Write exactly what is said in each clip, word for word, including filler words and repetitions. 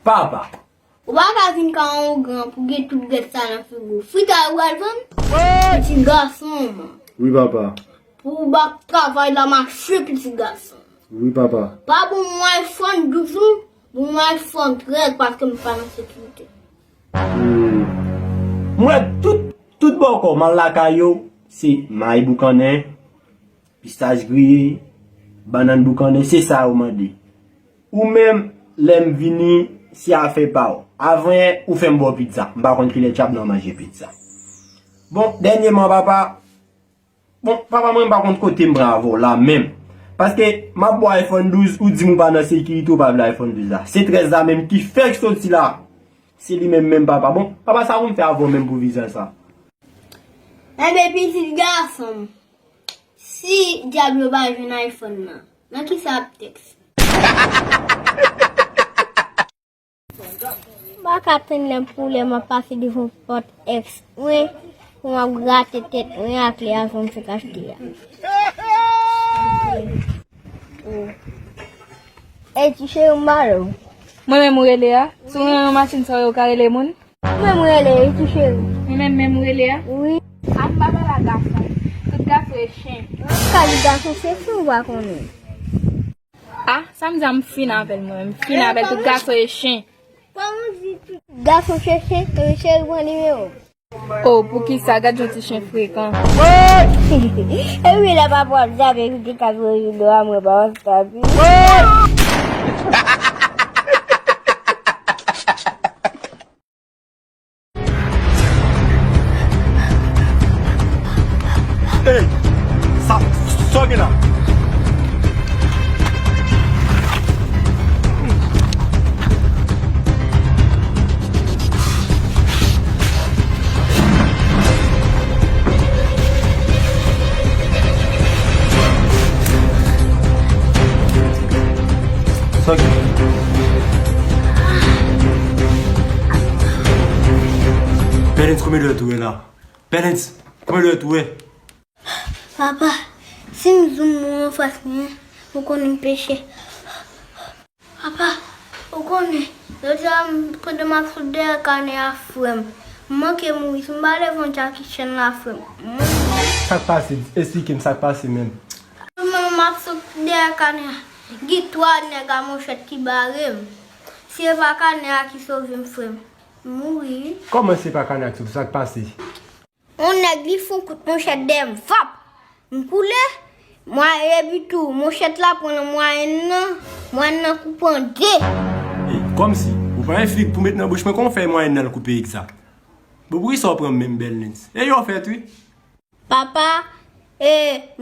Papa. Ou pa ka vin ka yon gran pou gen tout gèt sa nan figi w. Fritay ou al vann? Pitit gason, man. Wi, papa. Pou w bak travay la mache, pitit gason. Wi, papa. Pa bon mwen iPhone douz ou, bon mwen iPhone trèz paske m pa nan sekirite. Hmm. M wè tout, tout bòkò m al lakay yo, se mayi boukannen, pistach griye, bannann boukannen, se sa yo mande. Ou menm, lè m vini, se afè pa w. Avanyè, ou fè m ba w pizza. M pa konn kilè tchap nan manje pizza. Bon, dènyèman, papa, bon, papa, mwen, m pa konn kote m pran avè w la menm. Paske m ap ba w iPhone douz, ou di m ou pa nan sekirite, ou pa vle iPhone douz la. Se trèz la menm ki fèk soti la. Se li menm menm, papa. Bon, papa, sa pou m fè avè w menm pou vizaj sa? Enben, pitit gason m, si dyab yo pa jwenn iPhone nan, nan ki sa ap tèks? M pa ka tann lè pou lè m ap pase devan pòt èks mwen, pou m ap grate tèt mwen ak lè avan m fèk achte a. Ey, ti cheri, m ba w. Mwen menm ou rele a? Si w renmen machin sa yo, ou ka rele moun? Ou menm rele, wi, ti cheri. Mwen menm menm ou rele a? Wi. A m pa pale ak gason. Tout gason e chen. Ka di gason se chen ou pa konnen. A, sa m di a, m fin avè l mwen. M fin avè l, tout gason e chen. Gason se chen, e cheri pran nimewo. O, poukisa? Gad yon ti chen frekan. Epi lè papa w ap di avè ou te ka jwe jidò a, mwen pa wè sa pi. Ey, sa, sa w gen la? Sa gen? Bèlens, konbyen dwèt ou wè la? Bèlens, konbyen dwèt ou wè? Papa, si m zoom ou anfas mwen, ou konnen m peche. Papa, ou konnen, lòt jou a, pandan m ap sot dèyè kanè a, frè m, m manke mouri, si m pa leve yon Jackie Chan la, frè m, m mouri. Sa k pase? Esplike m sa k pase menm. Mwen, m ap sot dèyè kanè a, gen twa nèg a manchèt ki bare m. Si e pa kanè a ki sove m, frè m, m mouri wi. Kòman si e pa kanè a ki sove w? Sa k pase? Yon nèg li fè yon kout manchèt dèyè m, vap! M koule, mwen epi tou, manchèt la pran nan mwayèn nan, mwayèn nan koupe an de. Ey, kòmsi, ou pa yon fig pou met nan bouch mwen, kòman w fè mwayèn nan koupe egza? Bon, poukisa w pran m menm, Bèlens? E yo fèt wi. Papa, e,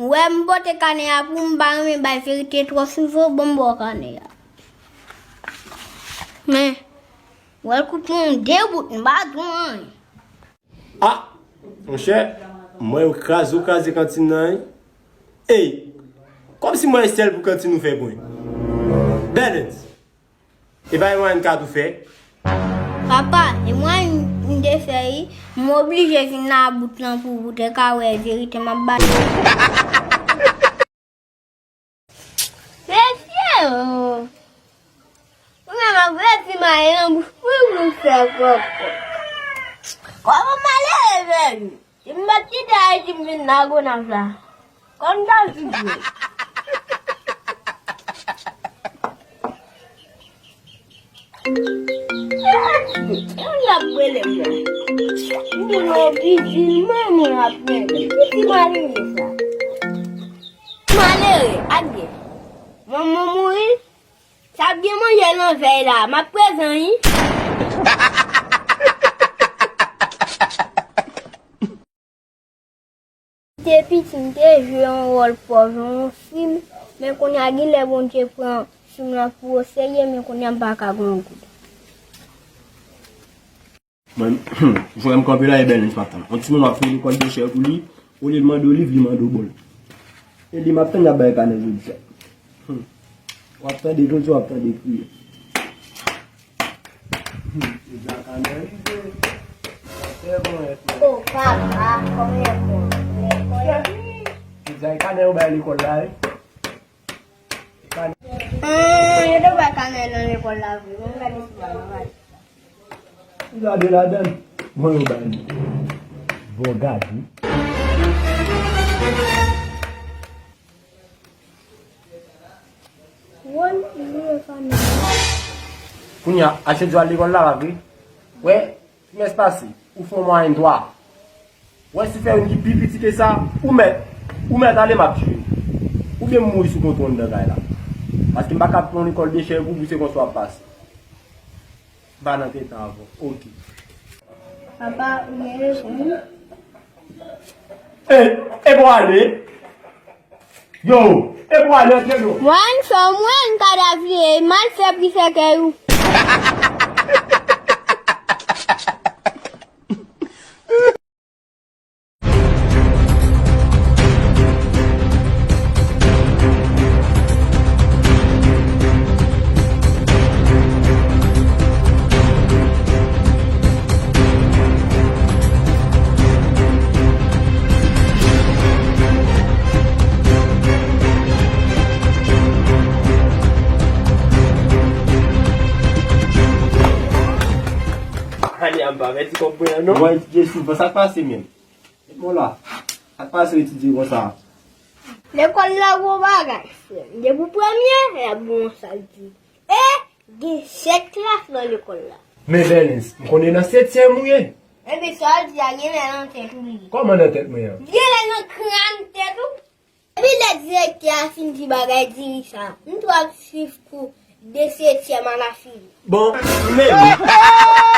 m wè m pote kanè a pou m pa renmen bay verite twò souvan, bon, m ba w kanè a. Men, m wè l koupe an de bout, m pa di w anyen. A! Monchè, m wè yo kraze, yo kraze kantin nan, wi. Ey! Kòmsi m wè e sèl pou kantin ou fè pwen. Bèlens! E pa yon anyen ka tou fè? Papa, e mwen m te fè, wi. M oblije vin nan bout lan pou ou te ka wè verite m ap bay. Mesye o! Mwen menm ap rete mayi nan bouch mwen pou m fè kòkò. Kòman malere vini? Si m pa t kite Ayiti m vin Lagonav la, kòm ta vin vre. Yon n ap rele m la. M di mwen bizil manman ap rele m. Ki ti malere sa? Malere, adye. Manman mouri. Sa ap gen manje nan vèy la. M ap prezan, wi. M te piti, m te jwe yon wòl pòv nan yon fim, men kounye a, gen lè Bondye pran fim lan pou oserye, men kounye a, m pa ka gen yon goud. Mwen, frè m kanpe la, e Bèlens m ap tann. Yon timoun w ap fè lekòl de chè pou li, olye l mande w liv, li mande w bòl. E li m ap tann y ap bay kanè jodi a. W ap tande jodi a, w ap tande kriye. Pizza kanè rive. Sa fè bon èt mwen. O papa, kòman lekòl? Pizza e kanè yo bay lekòl la, wi. E kanè. Ahn, yo te bay kamera nan lekòl la vre. Bon, gade si pa nan gade. Gade ladan. Bon, yo bay li. Bon, gade. Wòl jwe fanmi. Kounye a, Ache di w al lekòl la, pa vre? Wè, trimès pase, ou fè yon mwayèn twa. Wè, si fè youn ki pi piti ke sa, ou mèt, ou mèt ale, m ap jwe. Oubyen m mouri sou kontwòl anndan kay la. Paske m pa ka pran yon lekòl de chè pou bouche konsa w ap pase. M pa nan tenten avè w. Oke. Papa, ou gen rezon wi. E, e pou ale. Yo, e pou ale antre non. Mwen fè mwen kadav li e mal fè pri fè kè ou. Ane a m pa vèti kòb mwen an non. Mwen etidye souvan, sa k pase menm? Bon la, sa k pase w etidye konsa? Lekòl la gwo bagay, frè m. Depi w premye, y ap bon sa l di. E gen sèt klas nan lekòl la. Men Bèlens, m konnen nan setyèm ou ye. Epi sa w di a genlè nan tèt ou li ye. Kòman nan tèt mwen an? Genlè nan kràn tèt ou. Epi lè direktè a fin di bagay diri sa, m tou ap swiv kou de setyèm a la fini. Bon, m leve.